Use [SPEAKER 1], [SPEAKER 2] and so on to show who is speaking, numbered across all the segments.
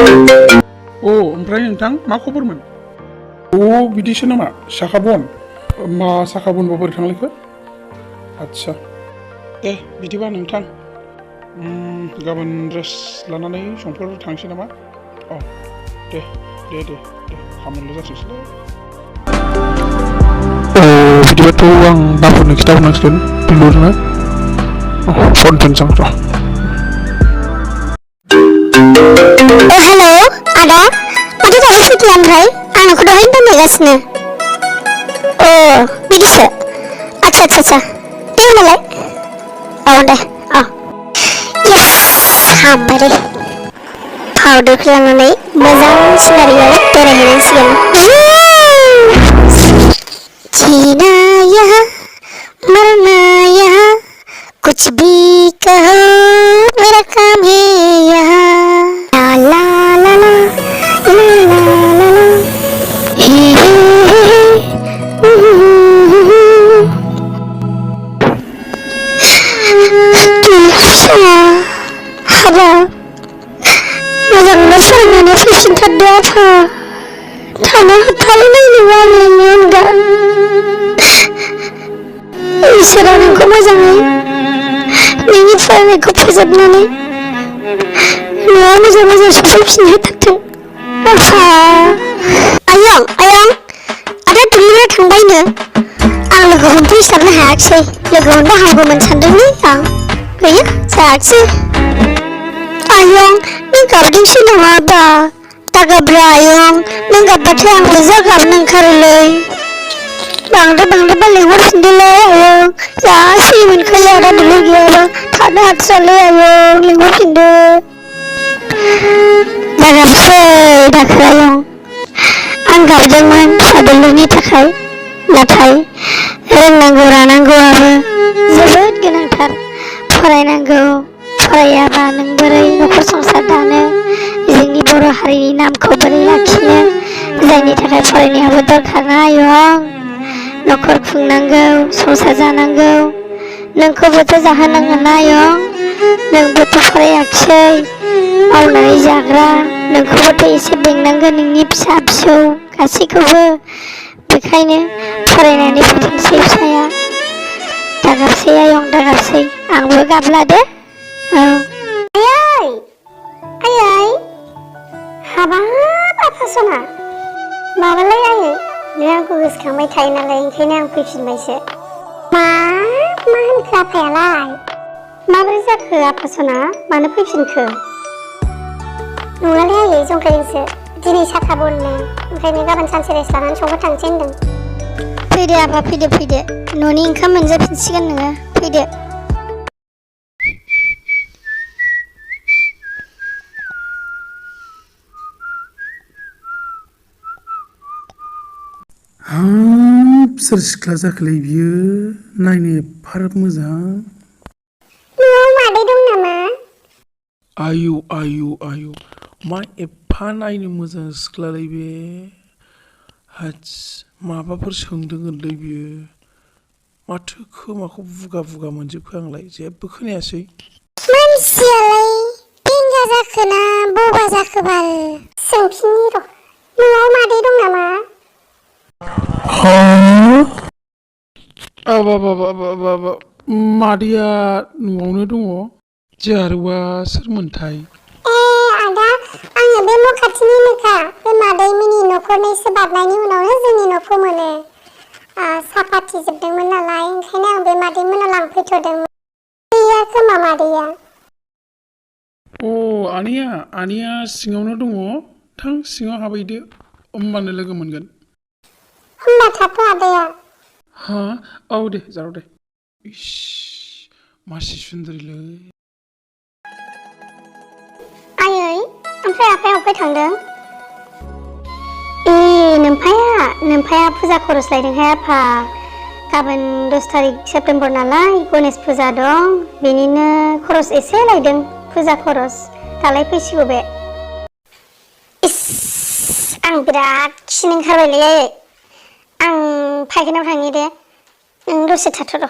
[SPEAKER 1] अ ओमफ्राय नोंथां मा खबरमोन? बिदिसो नामा साखा बन मा साखा बनबा बोरै थांलायखो? आदसा दे बिदिबा नोंथां गाबोन रेस्ट लानानै समफोर थांसै नामा? दे खामानिल' जाथोंसैलै। बिदिबाथ' आं दाफोरनो खिथाहरनांसिगोन बिलुरनो फन दोनसां र'।
[SPEAKER 2] हेल' आदा माथो दाबो फैदिया ओमफ्राय आंनाखौ दहायनो दोनहैगासिनो। बिदिसो आच्छा दे होनबालाय दे हामबाय दे पाउदारखौ लानानै मोजां सिनारियाव बेरायहैनांसिगोन। जीना यहाँ मरना यहाँ कुछ भी कहो मेरा काम है यहाँ ला ला ला ला ला ला ला हे हाबा मोजां फरायनानै फैफिनथारदो आफा थानो हाथारनाय नङा नोंनि अनगा। इसोरा नोंखौ मोजाङै नोंनि फरायनायखौ फोजोबनानै न'आव मोजां सफैफिननो होथारथों आफा। आयं आदा दुब्लियाव थांबायनो आं लोगो हमफैस्लाबनो हायाखिसै। लोगो हमबा हामगौमोन सानदोंलै आं गैया जायाखिसै। आयं नों गाबदोंसो नामा आबा? दागाब्रा आयं नों गाबबाथाय आंबो जा गाबनो ओंखारोलै। बांद्रायबा लिंहरफिनदोलै आयं जा सिरि मोनखायो आदा दुब्लि गैयाबा थानो हाथारालै आयं लिंहरफिनदो। दागाबसै दाखो आयं आं गाबदोंमोन आबोलुरनि थाखाय नाथाय रोंनांगौ रानांगौआबो जोबोद गोनांथार। फरायाबा नों बोरै न'खर संसार दानो जोंनि बर' हारिनि नामखौ बोरै लाखिनो जायनि थाखाय फरायनायाबो दरखारना आयं। न'खर खुंनांगौ संसार जानांगौ नोंखौबोथ' जाहोनांगोन ना आयं। नोंबोथ' फरायाखिसै मावनानै जाग्रा नोंखौबोथ' एसे बेंनांगोन नोंनि फिसा फिसौ गासैखौबो। बेखायनो फरायनानै फैथोंसै फिसाया। दागाबसै आयं दागाबसै आंबो गाबला दे। आयै हाबाब आफा सना माबालाय आयै नों आंखौ गोसोखांबाय थायो नालाय ओंखायनो आं फैफिनबायसो। मा होनखो आफायालाय? माबोरै जाखो आफा सना मानो फैफिनखो? नङालै आयै जंखायदोंसो दिनै साखा बननो ओंखायनो गाबोन सानसे रेस्ट लानानै संफोर थांसै होनदों। फैदो आफा फैदो न'नि ओंखाम मोनजाफिनसिगोन नोङो फैदो।
[SPEAKER 1] सोर सिख्ला जाखोलै बियो नायनो एफाराब मोजां।
[SPEAKER 2] न'आव मादै दं नामा?
[SPEAKER 1] आयु मा एफा नायनो मोजां सिख्लालै बे। माबाफोर सोंदोंगोनलै बियो माथो खोमाखौ बुगा मोनजोबखो आंलाय जेबो खोनायासै।
[SPEAKER 2] मानसियालाय बेंगा जाखोना बबा जाखोबाल सोंफिननि र'। न'आव मादै दं नामा?
[SPEAKER 1] मादैया न'आवनो दङ। जारौआ सोरमोनथाय?
[SPEAKER 2] आदा आङो बे न' खाथिनिनोखा बे मादैमोननि न'खरनैसो बारनायनि उनावनो जोंनि न'खौ मोनो। सापाति जोबदोंमोन नालाय ओंखायनो आं बे मादैमोनाव लांफैथ'दोंमोन। गैया खोमा मादैया।
[SPEAKER 1] आनैया सिङावनो दङ थां सिङाव हाबहैदो होमबानो लोगो मोनगोन।
[SPEAKER 2] होमबा थाथ' आदाया।
[SPEAKER 1] दे जारौ दे। मासि सुन्दरिलै।
[SPEAKER 2] आयै ओमफ्राय आफाया अफाय थांदों? नोमफाया फुजा खरस लायदोंहाय आफा। गाबोन 10 तारिख सेप्तेम्बर नालाय गणेश फुजा दं बेनिनो खरस एसे लायदों फुजा खरस दालाय फैसिगौ बे। आं बिराद खिनो ओंखारबायलै आयै आं फायखानायाव थांनि दे नों दसे थाथ' र'।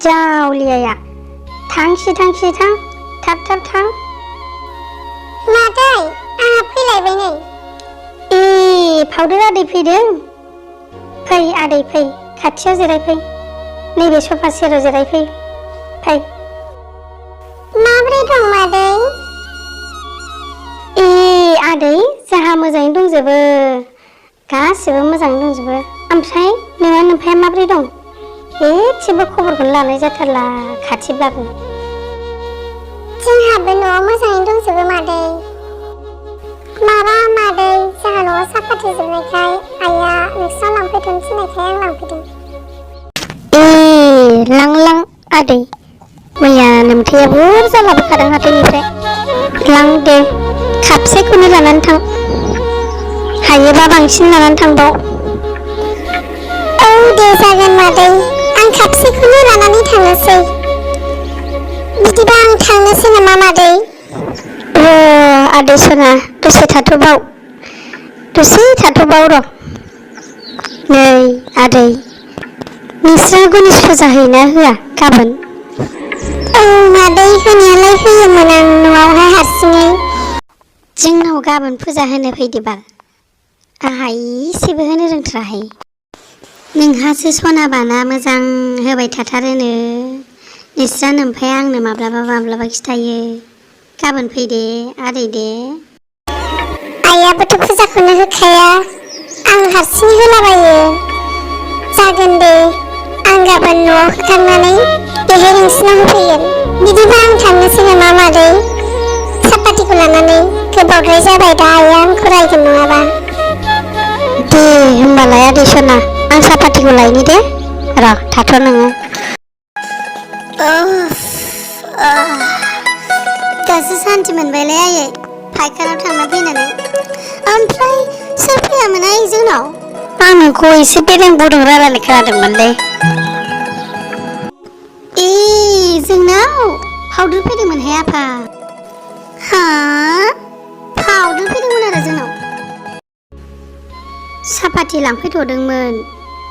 [SPEAKER 2] जावलियाया थांसि थां थाब थां फावदुर आदै फैदों? फै आदै फै, खाथियाव जिरायफै। नैबे सफा सेराव जिरायफै। फै। माब्रै दं मादै? ए आदै, जोंहा मोजाङै दंजोबो। गासिबो मोजाङै दंजोबो। ओमफ्राय नोंहा नोमफाया माब्रै दं? एसेबो खबरखौनो लानाय जाथारला खाथिब्लाबो। जोंहाबो न'आव मोजाङै दंजोबो मादै। माबा मादै, जोंहा न'आव सापाति जोबनायखाय आइया नोंस्राव लांफैथों थिननायखाय आं लांफैदों। लां आदै, मैया नोमथाया बुरजा लाबोखादों हाथायनिफ्राय। लां दे, खापसेखौनो लानानै थां। हायोबा बांसिन लानानै थांबाव। औ दे जागोन मादै, आं खापसेखौनो लानानै थांनोसै। बिदिबा आं थांनोसै नामा मादै? आदै सना, दसे थाथ'बाव र'। नै आदै, नोंस्रा गणेश फुजा होयोना होआ गाबोन? औ मादै, होनायालाय होयोमोन आं न'आवहाय हारसिङै। जोंनाव गाबोन फुजा होनो फैदोबाल। आंहा इसेबो होनो रोंथ्राहाय। नोंहासो सनाबाना मोजां होबाय थाथारोनो। नोंस्रा नोमफाया आंनो माब्लाबा खिथायो। गाबोन फै दे आदै दे। आइयाबोथ' फुजाखौनो होखाया, आं हारसिं होलाबायो। जागोन दे, आं गाबोन न'आव होखांनानै बेहाय नोंसिनाव होफैगोन। बिदिबा आं थांनोसै नामा मादै? सापातिखौ लानानै गोबावद्राय जाबाय दा आइया आंखौ रायगोन नङाबा। दे होमबालाय आदै सना, आं सापातिखौ लायनि दे। र' थाथ' नोङो। दासो सान्थि मोनबायलै आयै, फायखानायाव थांना फैनानै। ओमफ्राय सोर फैयामोन आयै जोंनाव? आं नोंखौ एसे बेरें बुदुं रायलायनाय खोनादोंमोनलै। ए जोंनाव फावदुर फैदोंमोनहाय आफा। हा? फावदुर फैदोंमोन आरो जोंनाव। सापाति लांफैथ'दोंमोन,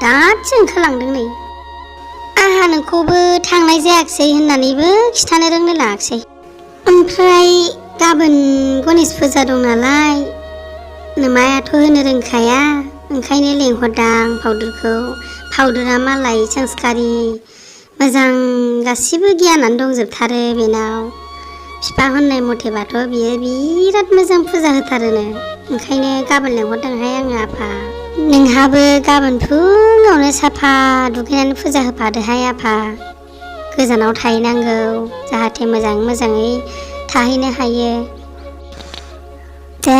[SPEAKER 2] दासो ओंखारलांदों नै। आंहा नोंखौबो थांनाय जायाखिसै होननानैबो खिथानो रोंलाय लाङाखिसै। ओमफ्राय गाबोन गणेश फुजा दं नालाय, नोमायाथ' होनो रोंखाया, ओंखायनो लेंहरदां फावदुरखौ। फावदुरा मालाय संस्कारी, मोजां गासिबो गियानानो दंजोबथारो बेनाव। बिफा होननाय मथेबाथ' बियो बिराद मोजां फुजा होथारोनो। ओंखायनो गाबोन लेंहरदोंहाय आङो आफा। नोंहाबो गाबोन फुङावनो साफा दुगैनानै फुजा होफादोहाय आफा। गोजानाव थाहैनांगौ, जाहाथे मोजाङै थाहैनो हायो। दे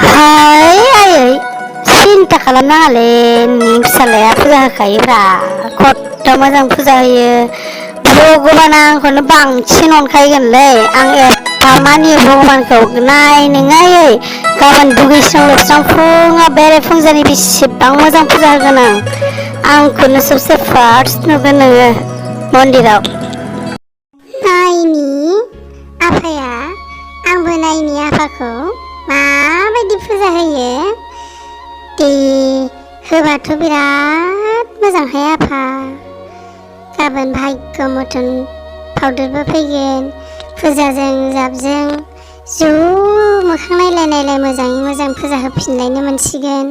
[SPEAKER 2] हाय आयै, सिन्था खालामनाङालै, नोंनि फिसालाया फुजा होखायोब्रा। खथ्थ' मोजां फुजा होयो। भगबाना आंखौनो बांसिन अनखायगोनलै। आं एफा मानियो भगबानखौ। नाय नोङो आयै, गाबोन दुगैस्रां लोबस्रां फुङाव बेरेफुंजानि बेसेबां मोजां फुजा होगोन आं। आंखौनो सबसे फार्स्ट नुगोन नोङो मन्दिराव। नायनि आफाया, आंबो नायनि आफाखौ माबायदि फुजा होयो। दे होबाथ' बिराद मोजांहाय आफा। गाबोन भाग्य मतन फावदुरबो फैगोन। फुजाजों जाबजों ज' मोखां नायलाय मोजाङै मोजां फुजा होफिनलायनो मोनसिगोन।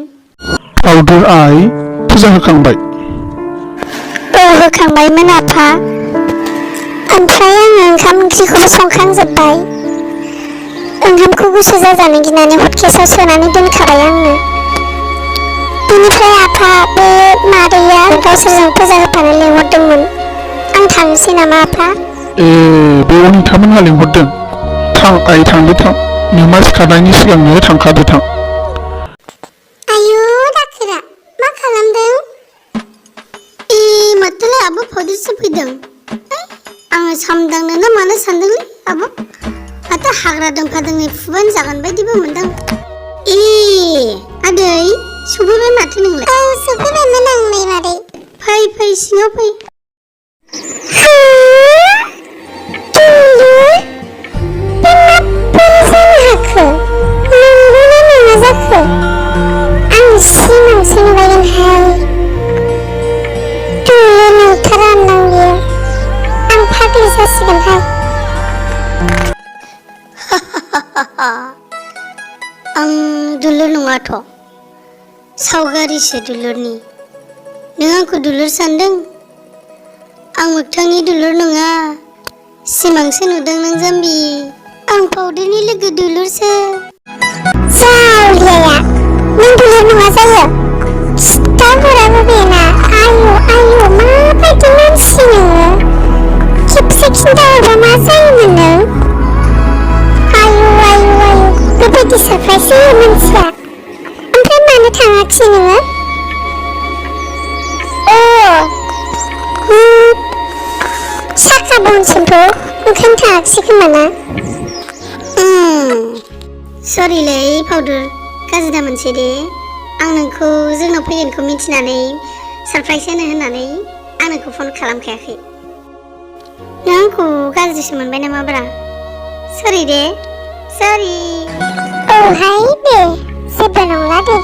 [SPEAKER 1] फावदुर आइ, फुजा होखांबाय?
[SPEAKER 2] औ होखांबायमोन आफा। ओमफ्राय आङो ओंखाम ओंख्रिखौबो संखांजोब्बाय। ओंखामखौ गुसु जाजानो गिनानै हटकेसआव सोनानै दोनखाबाय आङो। बेनिफ्राय आफा, बे मादैया गावसोरजों फुजा होफानो लेंहरदोंमोन। आं थांनोसै नामा आफा?
[SPEAKER 1] ए बेयाव नोंथांमोनहा लेंहरदों? थां आइ, थांदो थां। नोमा सिखारनायनि सिगांनो थांखादो थां।
[SPEAKER 2] आयु दाखोरा, मा खालामदों? ए माथोलाय आब' फावदुरसो फैदों। आङो सामदांनो ना मानो सानदोंलै आब'। माथो हाग्रा दोंफा-दोंनै फुबानो जागोन बायदिबो मोनदों। ए आदै, सफैबाय माथो नोंलाय? औ सफैबायमोन आं नै मादै। फै सिङाव फै। आं दुलुर नङाथ', सावगारिसो दुलुरनि नों आंखौ दुलुर सानदों आं मोगथांनि दुलुर नङा सिमांसो नुदों नों जाम्बि आं पाउदारनि लोगो दुलुरसो जावलियाया नों दुलुर नङा जायो खिथाहराबो बेना आयु आयु माबायदि मानसि नोङो खेबसे खिन्थाहरबा मा जायोमोन नों आयु आयु आयु बेबायदि सारप्राइज होयो मानसिया ओमफ्राय मानो थाङाखिसै नोङो साखा बनसिमथ' ओंखायनो थाङाखिसै खोमा ना सरिलै पाउदार गाज्रि दा मोनसै दे आं नोंखौ जोंनाव फैगोनखौ मिथिनानै सारप्राइज होनो होननानै आं नोंखौ फन खालामखायाखै नों आंखौ गाज्रिसो मोनबाय नामाब्रा सरि दे सरि औहाय दे जेबो नंला दे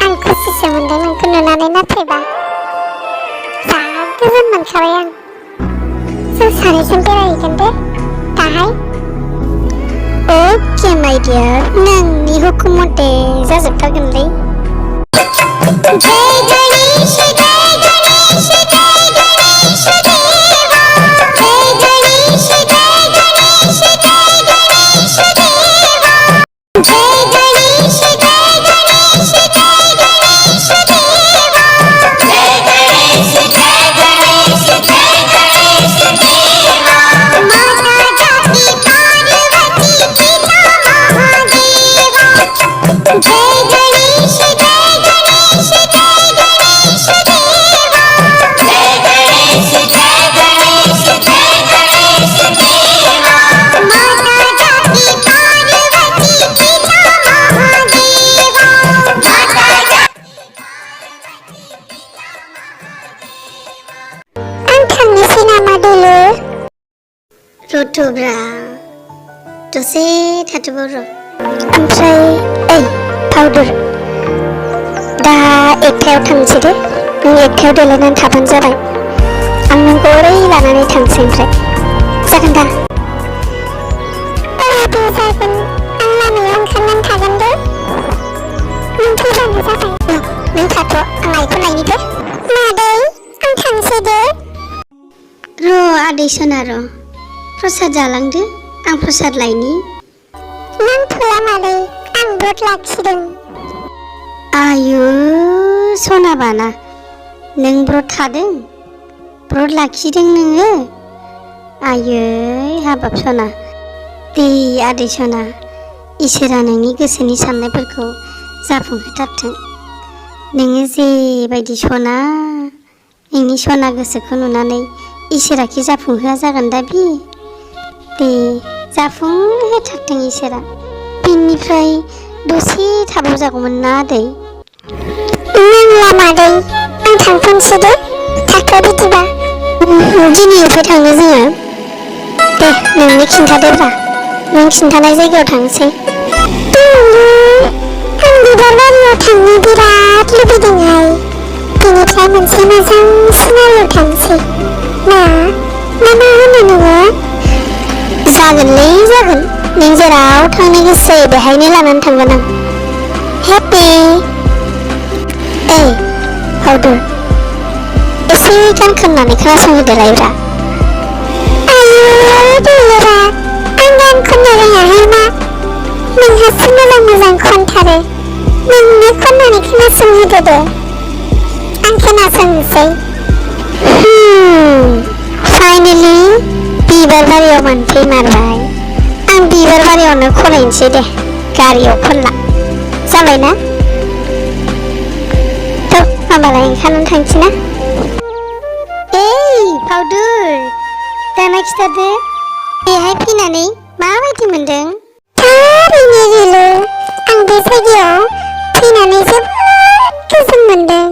[SPEAKER 2] आं खुसिसो मोनदों नोंखौ नुनानै नाथायबा जा गोजोन मोनखाबाय आं जों सानैजों बेरायहैगोन दे दाहाय ओके माय डियार नोंनि हुकुम मथे जाजोबथारगोनलै जय गणेश जय गणेश जय गणेश देवा जय गणेश जय गणेश जय गणेश देवा जय गणेश जय गणेश जय गणेश देवा जय गणेश जय गणेश जय गणेश देवा माता जाति पार्वती पिता महादेवा जय गणेश जय गणेश जय गणेश देवा जय गणेश जय गणेश जय गणेश देवा माता जाति पार्वती पिता महादेवा माता आं थांनोसै नामा दुलुर रथ'ब्रा दसे थाथ'बाव र' ओमफ्राय ओइ पाउदार दा एकथायाव थांसै दे नों एकथायाव देलायनानै थाबानो जाबाय आं नोंखौ ओरै लानानै थांसै ओमफ्राय जागोन दा दे जागोन आं लामायाव ओंखारनानै थागोन दे नों फैबानो जाबाय नों थाथ' आं आइखौ लायनि दे मादै आं थांसै दे र' आदै सना र' प्रसाद जालांदो आं प्रसाद लायनि नांथ'ला मादै आं ब्रत लाखिदों आयु सना बाना नों ब्रत थादों ब्रत लाखिदों नोङो आयै हाबाब सना दे आदै सना इसोरा नोंनि गोसोनि साननायफोरखौ जाफुंहोथारथों नोङो जेबायदि सना नोंनि सना गोसोखौ नुनानै इसोराखि जाफुंहोआ जागोन दा बि दे जाफुंहोथारथों इसोरा बिनिफ्राय दसे थाबाव जागौमोन ना आदै नांला मादै आं थांफिनसै दे थाथ' बिदिबा दिनै अफाय थाङो जोङो दे नोंनो खिन्थादोब्रा नों खिन्थानाय जायगायाव थांसै आं बिबार बारियाव थांनो बिराद लुबैदोंहाय बिनिफ्राय मोनसे मोजां सिनारियाव थांसै ना मा होनो नोङो जागोनलै जागोन नों जेराव थांनो गोसो जायो बेहायनो लानानै थांगोन आं हेपि ओइ पाउदार एसे गान खननानै खोनासंहोदोलायब्रा आयु दुलुरा आं गान खननो रोङाहाय मा नोंहासो मोजां मोजां खनथारो नोंनो खननानै खोनासंहोदो दे आं खोनासंनोसै फाइनेलि बिबार बारियाव मोनफैमारबाय आं बिबार बारियावनो खनहैनोसै दे गारियाव खनला जाबायना थ' होमबालाय ओंखारनानै थांसै ना ओइ पाउदार दाना खिथादो बेहाय फैनानै माबायदि मोनदों थारैनो रिलु आं बे जायगायाव फैनानै जोबोद गोजोन मोनदों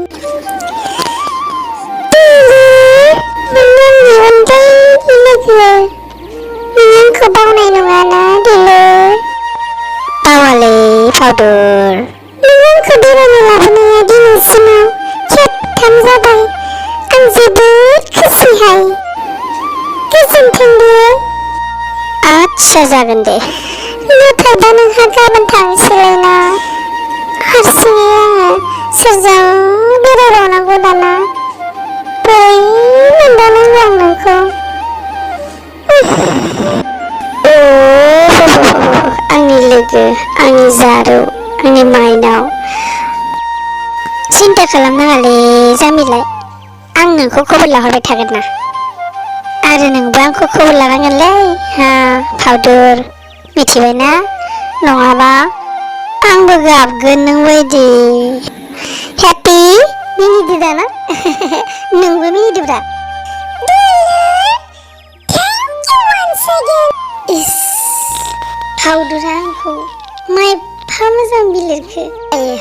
[SPEAKER 2] आंखौ बावनाय नङाना दिलु बावालै पाउदार नों आंखौ बेरायनो लाबोनाया दिनैसिमाव खेबथाम जाबाय आं जोबोद खुसिहाय गोजोन्थों दे आच्छा जागोन दे नाथायबा नोंहा गाबोन थांसैलायना हारसिङै आङो सोरजों बेरायबावनांगौ दाना बोरै मोनदांनांगौ आं नोंखौ आंनि लोगो आंनि जारौ आंनि माइनाव सिन्था खालामनाङालै जामिलाय आं नोंखौ खबर लाहरबाय थागोन ना आरो नोंबो आंखौ खबर लानांगोनलै हा फाउदुर मिथिबायना नङाबा आंबो गाबगोन नों बायदि हेपि मिनिदो दाना नोंबो मिनिदोब्रा इस फाउदुरा आंखौ मा एफा मोजां बिलिरखो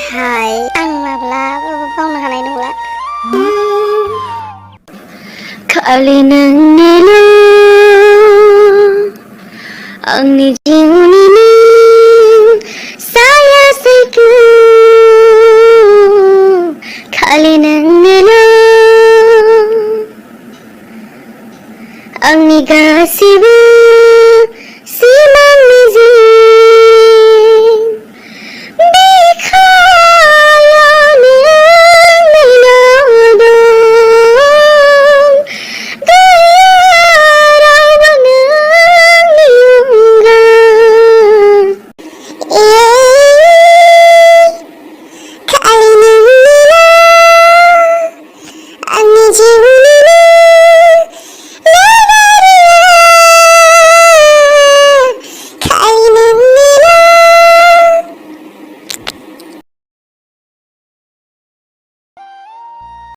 [SPEAKER 2] हाय आं माब्लाबाबो बावनो हानाय नंला खालि नोंनिल' आंनि जिउनि नों साया सायख्लुम खालि नोंनिल' आंनि गासिबो